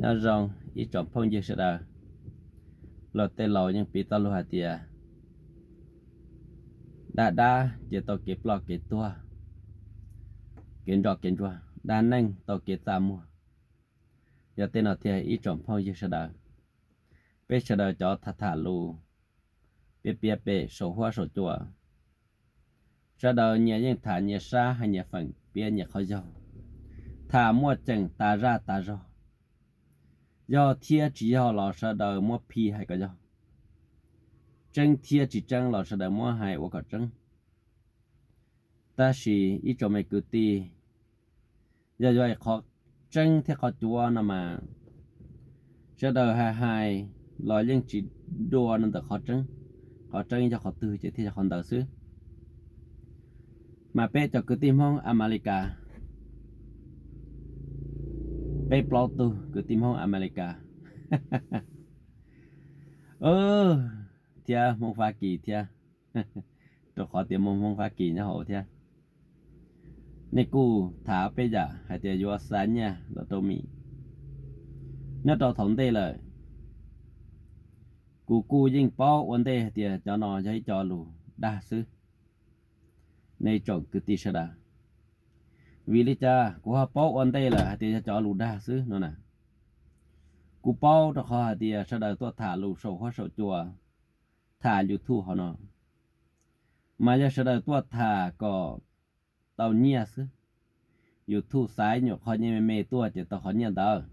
Nyob zoo ib tsoom phooj ywg sawv daws. Luag tej laus yeej piv txoj lus hais tias, dab dab ces tau kev ploj kev tuag, kev ntsoj kev ntsuag, dab neeg tau kev txaj muag. Yog tej no tiag ib tsoom phooj ywg sawv daws, peb sawv daws cov tham tham lus, piav piav pem saum huab saum cua, sawv daws nyias yeej tham nyias sab hais nyias feem, piav nyias qhov yog, tham muaj ceem tas zaj tas zog. Yog thiab tsis yog los sawv daws muab phi hais kom yog, tseeb thiab tsis tseeb los sawv daws muab hais ua kom tseeb. Tab sis ib tsoom me kwv tij, yog yuav qhov tseeb thiab qhov cuav no mas, sawv daws hais hais los yeej tsis dua no ntawm qhov tseeb. Qhov tseeb yog qhov twg ces thiaj yog qhov ntawd xwb. Mas peb cov kwv tij Hmoob Amelikas, peb plaub tug kwv tij Hmoob Amelikas thiab Hmoob Fab Kis thiab, rau qhov tias muaj Hmoob Fab Kis nyob hauv thiab, nej kuj tham peb yam hais tias yuav xa nyiaj los rau Mim. Nyob rau thaum ntej lawm, kuv kuj yeej paub ua ntej hais tias cov no yog ib co lus dag xwb, nej tsoom kwv tij sawv daws. Vim li cas kuv ho paub ua ntej lawm hais tias yog cov lus dag xwb no na? Kuv paub rau qhov hais tias sawv daws tuaj tham lus saum huab saum cua, tham YouTube hauv no, mas yog sawv daws tuaj tham kom tau nyiaj xwb. YouTube xa ib nyuag qho nyiaj me me tuaj ces tau qhov nyiaj ntawd,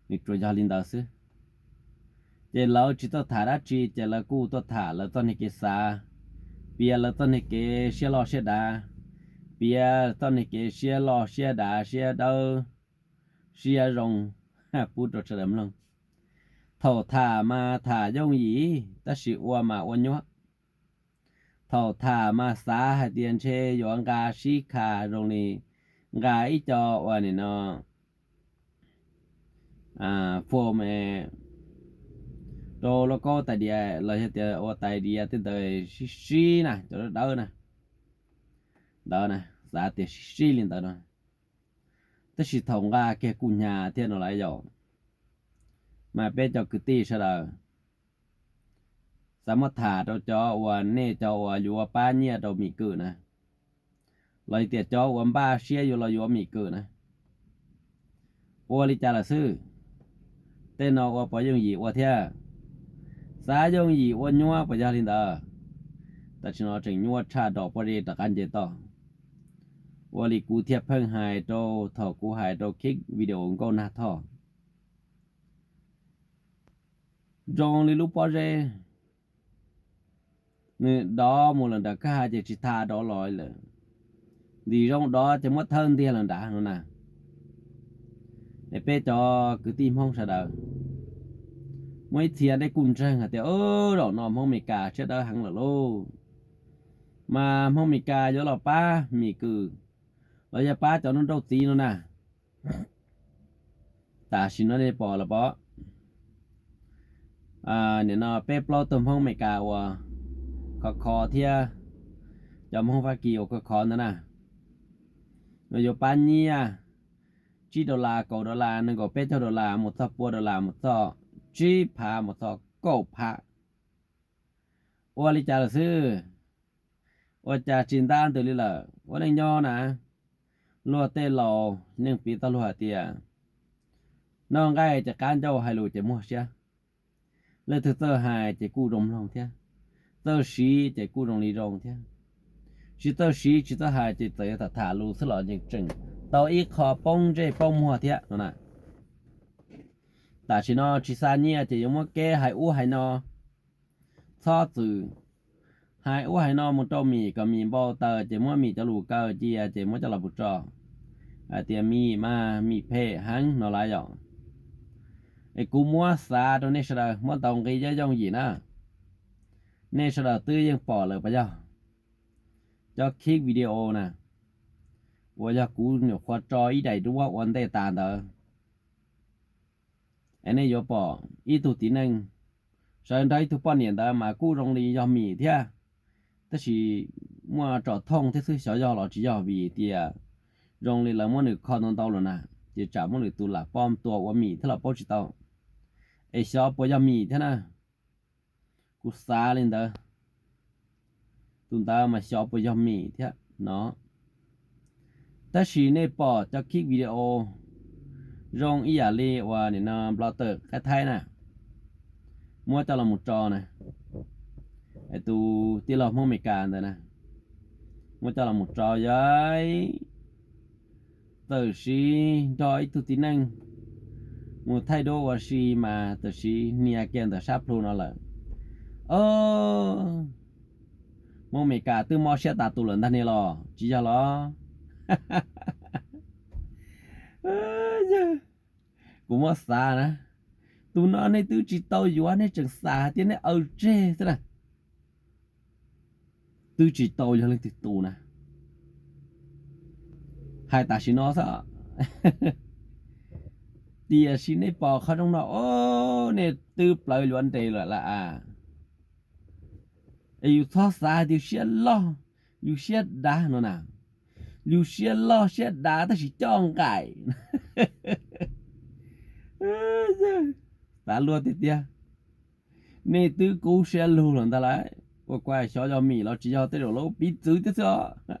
nws tsuas yog li ntawd xwb. Ces lawv tsis tuaj tham dab tsi ces lawv kuj tuaj tham lawv txoj niag kev xav, piav lawv txoj niag kev siab loj siab dav, piav txoj niag kev siab loj siab dav siab dawb siab zoo pub rau sawv daws mloog. Thaum tham mas tham yooj yim, tab sis ua mas ua nyuab. Thaum tham mas xav hais tias ntshe yuav nqa sib kha zoo li nqa ib co uas nim no fo me rau lauj kaub tais diav los yog tias ua tais diav tej ntawd sib sib na, cov dawb dawb na, ntawd na, xav tias sib sib li ntawd no. Tab sis thaum nqa kiag kuj hnyav thiab no lawm yom. Mas peb cov kwv tij sawv daws, xav muab tham rau cov uas nej cov uas yuav pab nyiaj rau Mim Kwm na, los yog tias cov uas npaj siab yuav los yuav Mim Kwm na, ua li cas lawm xwb? Tej no ua puas yooj yim ua thiab? Xav yooj yim ua nyuab puas yog li ntawd? Tam sim no tseem nyuaj tshaj dom pob zeb rov qab nce toj. Ua li kuv thiaj pheej hais rau thaum kuv hais rau khib video Nkauj Nag Thoj, zoo li lub pob zeb, nws dov mus lawm nram kwj ha ces tsis tha dov los lawm. Ntim zoo dov ces muab thawb ntiag lawm nrad no na. Es peb cov kwv tij Hmoob sawv daws, muaj ib txhia nej kuj ntseeg hais tias, zaum no Hmoob Amelikas siab dawb heev lawm lauj, mas Hmoob Amelikas yuav los pab Mim Kwm los yog pab cov nraug txiv no na. Tam sim no nej pom los pom, nim no peb plaub tug Hmoob Amelikas uas khov kho thiab cov Hmoob Fab Kis uas khov kho ntawd na, nws yuav pab nyiaj tsib dollar, kaum dollar, nees nkaum peb caug dollar mus txog pua dollar mus txog tsib phav mus txog kaum phav. Ua li cas lawm xwb? Ua cas tsis ntab ntws li lawm? Ua neej nyob na, luag tej laus yeej piv txoj lus hais tias, noj nqaij ces qab ncauj, hais lus ces muag siab. Leej twg txawj hais ces kuj zoo mloog thiab, txawj siv ces kuj zoo li zoo thiab. Tsis txawj siv tsis txawj hais ces txawm yuav tham tham lus xwb los yeej tseem tau ib qho poob ntsej poob muag thiab no na. Tam sim no tsis xa nyiaj ces yuav muab kev hais ub hais no, txhob txwm hais ub hais no mus rau Mim kom Mim npau taws ces muab Mim cov lus kaw cia ces muab coj los pus tso hais tias Mim mas Mim phem heev no lawm yom. Es kuv muab xav rau nej sawv daws muab ntaus nqi yooj yooj yim na. Nej sawv daws twb yeej pom lawm puas yog? Cov khib video na, uas yog kuv nyuam qhuav tso ib daim duab ua ntej tas ntawd, es nej yuav pom ib tug txiv neej sawv nrog ib tug poj niam ntawd mas kuj zoo li yog Mim thiab, tab sis muaj tsom thooj thiab xwb, xyov yog los tsis yog vim tias zoo li lawv muab nws kho ntau ntau lawm na. ces tsam muaj lwm tus lam pom tua ua Mim thiab los paub tsis tau. Es xyov puas yog Mim thiab na. Kuv xav li ntawd, tus ntawd mas xyov puas yog Mim thiab no. Tab sis nej pom cov kiv video zoo ib yam li uas nim no nplo tawm qaib thaib na, muab coj los mus tso na, tus tij laug Hmoob Amelikas ntawd na, muab coj los mus tso yog txawm siv nrog ib tug tib neeg mus thaij duab ua si mas txawm siv hnia kiag ntawm sab plhu no lawm. Hmoob Amelikas twb mob siab tas tus lawm ntag ne los tsis yog los? Kuv muab xav na, tus no nej twb tsis tau yuav nej tseem xav hais tias nej aw tseg xwb na. Twb tsis tau yog leej twg tus na, hais tam sim no xwb. Tiam sis nej pom qhov zoo no, nej twb plawv yuav nres lawm las as. Es yus txhob xav hais tias siab loj, yus siab dav no na. Yus siab loj siab dav tab sis coj nqaim. Xav luag tiag tiag. Nej twb kub siab lug lawm ntag lauj. Ua kuv xyov yog Mim los tsis yog, tej zaum lawv piv txwv thiab xwb os.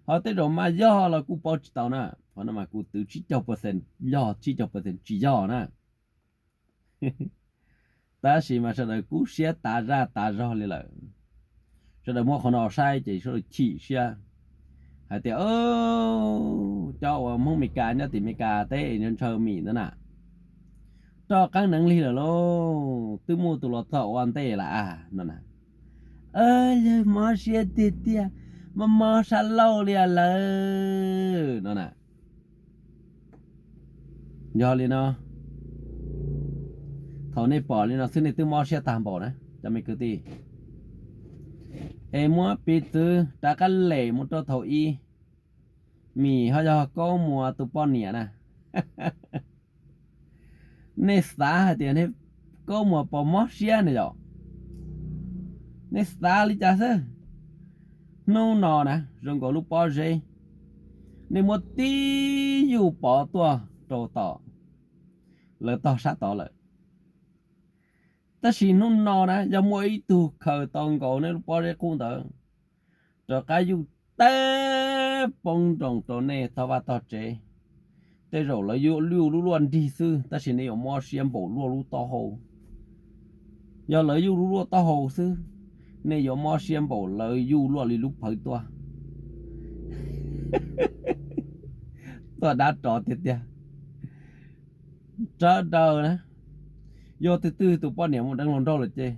Ho tej zaum mas yog los kuj paub tsis tau na. Qhov no mas kuv twv tsib caug percent yog, tsib caug percent tsis yog na. Tab sis mas sawv daws kub siab tas zaj tas zog li lawm. Sawv daws muab qhov no saib ces sawv daws chim siab hais tias, cov uas Hmoob Amelikas nyob tim Amelikas teb ntshaw Mim ntawd na, roj qeeb neev lig lawm lauj, twb muaj tus los txog ua ntej lawm as no na. Yawg mob siab tiag tiag, mob mob sab laug li lawm no na. Yog li no, thaum nej pom li no xwb nej twb mob siab tag npaum na cov me kwv tij. Es muab piv txwv rov qab lem mus rau thaum ub, Mim ho yog Kaub Muas tus poj niam na. Nej xav hais tias Kaub Muas puas mob siab ne yom? Nej xav li cas xwb? Hnub no na zoo nkaus lub pob zeb, nej muab tib yuj pov tuaj rau tom lawv tog sab tod lawm. Tab sis hnub no na yog muaj ib tug khaws tau nkaus nej lub pob zeb qub ntawd, rov qab yuj teb poob nroos rau nej tog vaj tog tsev, tej zaum lawv yuj lub luaj nrig xwb tab sis nej yuav mob siab npaum luaj lub taub hau. Yog lawv yuj lub luaj taub hau xwb, nej yuav mob siab npaum lawv yuj luaj li lub phawv tuaj. Tuaj dab rov tiag tiag. Sawv daws na, yog twg twg tus poj niam mus deev hluas nraug lawm ces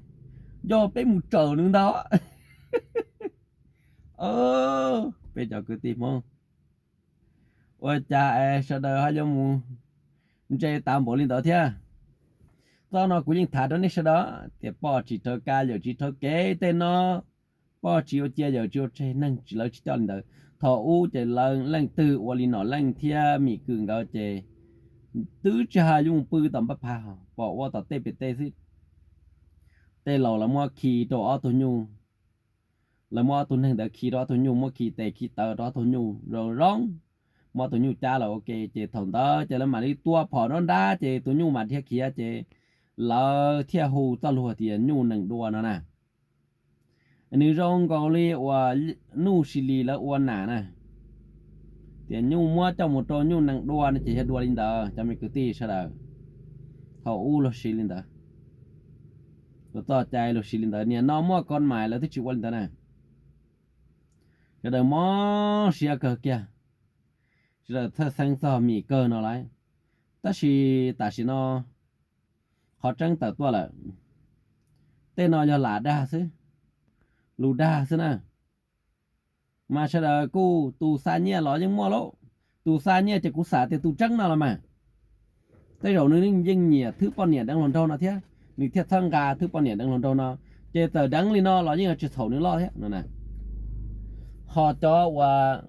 yog peb mus tsaws nws ntag. Peb cov kwv tij Hmoob, ua cas es sawv daws ho yuav mus ntse tas npaum li ntawd thiab? Txoj no kuv yeej tham rau nej sawv daws tias poj tsis rhawv ka yawm tsis rhawv kev tej no, poj tsis ua cia yawm tsis ua tseg, neeg tsis lawv tsis coj li ntawd. Thaum ub ces lawv leej twg ua li Nom Leej thiab Mim Kwm nkawd ces twb tsis hais yuav mus pw tom npab phav, pom ua tom tej pem tej xwb. Tej laus lawv muab khi rau ob tug nyuj, lawv muab ob tug neeg ntawd khi rau ob tug nyuj, muab khi tes khi taw rau ob tug nyuj zoo zoo, muab ob tug nyuj cab lawm ua ke ces thaum ntawd ces lawv mam li tua phom nrov nrab ces tus nyuj mam dhia khiav ces lawv thiaj hu txoj lus tias nyuj nees dua no na. Nws zoo nkaus li uas Nuj Sis Lis lawv ua nas na, tias nyuj muab coj mus rau nyuj nees dua no ces yog dua li ntawd cov me kwv tij sawv daws. Thaum ub luag siv li ntawd, luag txoj cai luag siv li ntawd, nim no muaj koj mais lawv twb tsis ua li ntawd na. Sawv daws mob siab kawg kiag, sawv daws txhawj xeeb txog Mim kawg no lauj. Tab sis tam sim no qhov tseeb tawm tuaj lawm, tej no yog lam dag xwb, lus dag xwb na. Mas sawv daws kuj tus xa nyiaj los yeej muaj lauj, tus xa nyiaj ces kuv xav tias tus tseeb no los mas, tej zaum nws yeej nyiam thwb poj niam deev hluas nraug no thiab nws thiaj txhawb nqa thwb poj niam deev hluas nraug no, ces txawm deev li no los yeej yuav tsis txhaum nws loj thiab no na. Ho cov uas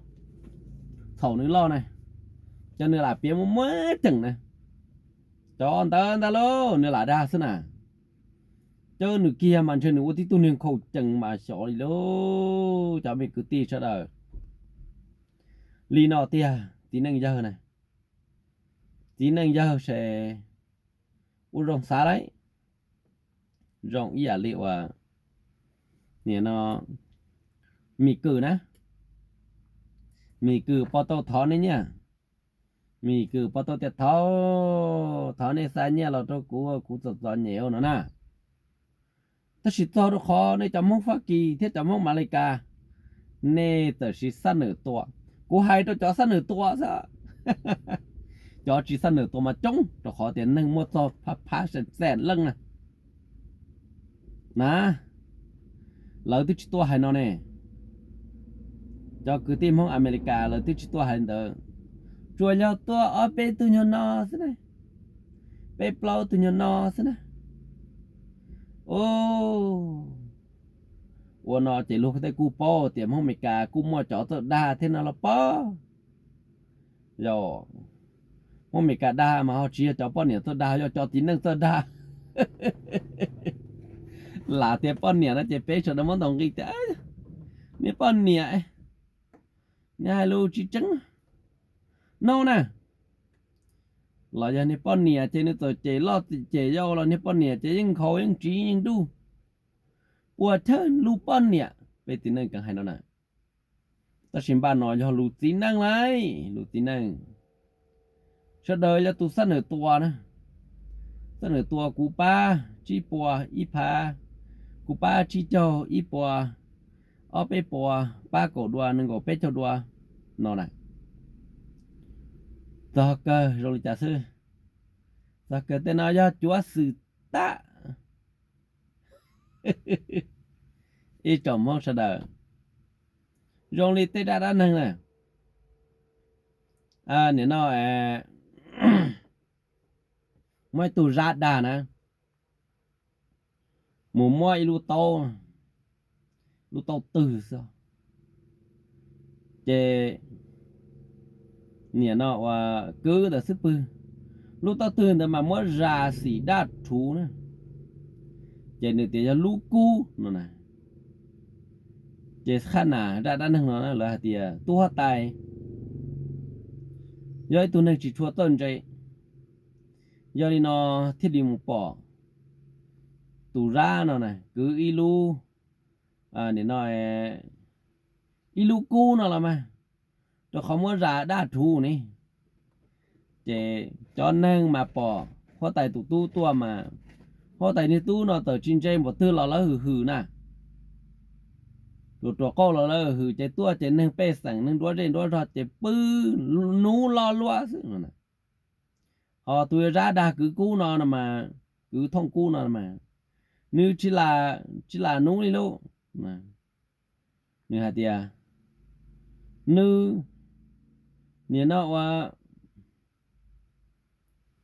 txhaum nws loj na, cov nws lam piav muaj muaj ceem na, cov ntawd ntag lauj, nws lam dag xwb na. Cov nws kiag mas ntshe nws ua tib tug niag nkhaus cees mas xyov li lauj cov me kwv tij sawv daws. Li no tiag txiv neej yawg na, Txiv neej yawg ces ua zoo xav lauj, zoo ib yam li uas nim no Mis Kwm na, Mis Kwm puas tau thov nej nyiaj, Mis Kwm puas tau tias thov, thov nej xa nyiaj los rau kuv, kuv txom txom nyem no na. Tab sis txog rau qhov nej cov Hmoob Fab Kis thiab cov Hmoob Amelikas, nej txawm siv xab nws tua. Kuv hais rau cov xab nws tua xwb, cov tsis xab nws tua mas coob rau qhov tias neeg muaj txog phab phab xees xees leej na. Na, lawv twb tsis tuaj hais no ne. Cov kwv tij Hmoob Amelikas lawv twb tsis tuaj hais ntawd, tsuas yog tuaj ob peb tug nyuag no xwb na, peb plaub tug nyuag no xwb na. Ua no ces luag tej kuj paub tias Hmoob Amelikas kuj muaj cov txawj dag thiab no los pob. Yog Hmoob Amelikas dag mas ho tsis yog cov poj niam txawj dag, yog cov txiv neej txawj dag. Lam tias poj niam no ces peb sawv daws muab ntaus nqi tias niag poj niam, niag hais lus tsis tseeb no na. Los yog niag poj niam ces nws txawm cem loj cem yau los niag poj niam ces yeej nkhaus yeej tsiv yeej duj. Puas chawj lus poj niam, peb txiv neej keev hais no na. Tab sis npaj no yog lus txiv neej lauj, lus txiv neej. Sawv daws yog tus xab nws tua na, xab nws tua kuv pab tsib puas ib phav, kuv pab tsib caug ib puas, ob peb puas, pab kaum dua nees nkaum peb caug dua no na. Txog kawg zoo li cas xwb? Txog kawg tej no yog cuav xwm tag. Ib tsoom Hmoob sawv daws, zoo li tej zaj dab neeg na. Nim no muaj ib tug zab dag na, mus muab ib lub taub, lub taub twg xwb, ces nim no ua kwv ntawd xwb pwg, lub taub twg ntawd mas muab zas xim daj rhuv na, ces nws tias yog lub kub no na. Ces qhab nas zaj dab neeg no lawv hais tias tub huab tais yog ib tug neeg tsis tshua txawj ntse, yog li no thiaj li mus pom tus zab no na kwv ib lub, nim no ib lub kub no los mas, rau qhov muab zas daj rhuv ne. Ces cov neeg mas pom huab tais tus tub tuaj mas, huab tais niag tub no txawm tsis ntse npaum twg los lawv hwm hwm na. Ruam ruam qauj los lawv hwm ces tuaj ces neeg pej xeem neeg nruab zej nruab zog ces pw nuv lo luaj xwb no. Ho tus zab dag kwv kub no no mas, kwv thooj kub no mas, nws tsis lam nuv li lauj. Nws hais tias nws nim no ua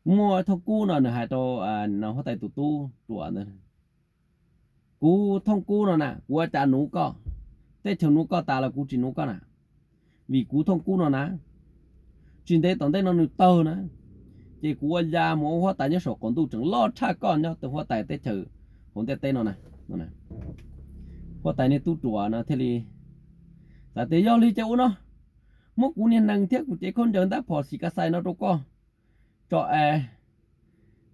muaj thooj kub no, nws hais rau huab tais tus tub ruam ntawd, kuv thooj kub no na kuv ua cas nuv koj, teb chaws nuv koj tas los kuv tsis nuv koj na, vim kuv thooj kub no na. Tsis ntev tom ntej no nws tawg na, ces kuv ua ya mus ua huab tais nyob saum qaum ntuj tseem loj tshaj koj nyob tus huab tais teb chaws hauv ntiaj teb no na. Huab tais niag tub ruam no thiaj li xav tias yog li ces ua no, muab kuv niag nees thiab kuv cev khaub ncaws ntaj phom xim kas xais no rau koj tso es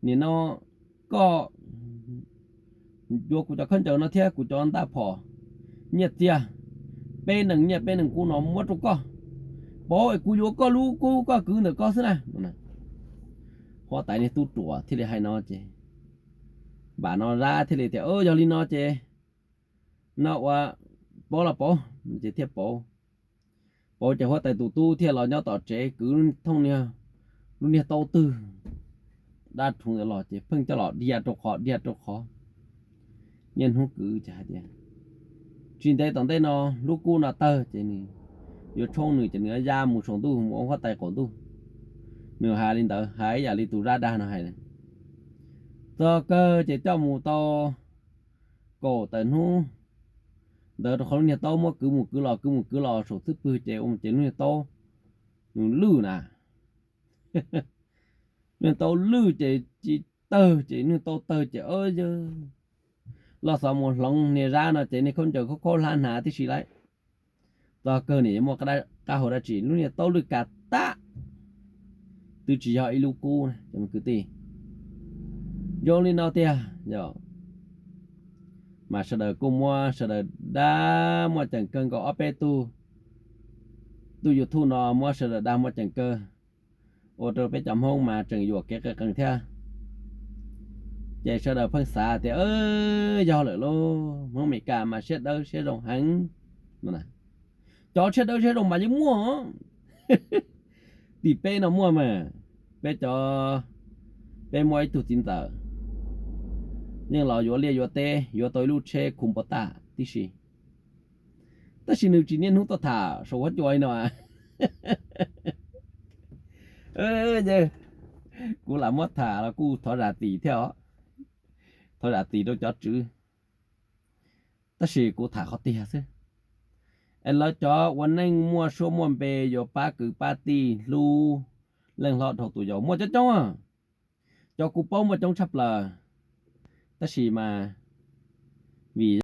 nim no koj yuav kuv cov khaub ncaws no thiab kuv cov ntaj phom, nyiaj txiag, peb nees nyiaj peb nees kub no muab rau koj, pauv es kuv yuav koj lub kub koj kwv ntawm koj xwb na. Huab tais niag tub ruam thiaj li hais no ces, npam no zab thiaj li tias yog li no ces no ua pauv los pauv ces thiaj pauv. Pauv ces huab tais tus tub thiaj los nyob tom tsev kwv thooj niag, lub niag taub twg dab rhuv ntawd los ces pheej coj los dhia rau qhov dhia rau qhov. Niaj hnub kwv ces hais tias tsis ntev tom ntej no lub kub no tawg ces nws yuav tshoob nws ces nws ya mus saum ntuj mus ua huab tais qaum ntuj. Nws hais li ntawd hais ib yam li tus zab dag no hais. Txog kawg ces coj mus tau kaum tawm hnub ntawd rau qhov lub niag taub muab kwv mus kwv los kwv mus kwv los saum xwb pwg ces ua ces lub niag taub nws lwj na. Lub niag taub lwj ces tsis tawg ces lub niag taub tawg ces yawg los xav mus hloov niag zab no ces niag khaub ncaws khaub khaub hlab hnav tib si lauj. Txog kawg nim yuav muaj qab hau dab tsi lub niag taub lwj kav tag, twb tsis yog ib lub kub na cov kwv tij. Zoo li no tiag yog, mas sawv daws kuj muab sawv daws dab muaj ceem kawg nkaus ob peb tug, tug YouTube no muab sawv daws dab muaj ceem kawg, ua rau peb cov Hmoob mas tseem yuam kev qees qees thiab. Ces sawv daws pheej xav tias yog lawm lauj, Hmoob Amelikas mas siab dawb siab zoo heev no. Cov siab dawb siab zoo mas yeej muaj, tim peb no muaj mas, peb cov, peb muaj ib tug txiv ntxawm yeej los yuav liaj yuav teb yuav tau ib lub tsheb khu npov taj tib si, tab sis nws tsis niaj hnub tuaj tham saum huab cua li no. Kuv lam muab tham los kuj thov zam txim thiab os, thov zam txim rau cov tswv, tab sis kuv tham qhov tiag xwb. Es lawv cov ua neej muaj suab muaj npe yuav pab kwv pab tij hlub leej hlob dhau tus yau muaj coob coob, cov kuv paub muaj coob tshaj plaws, tab sis mas vim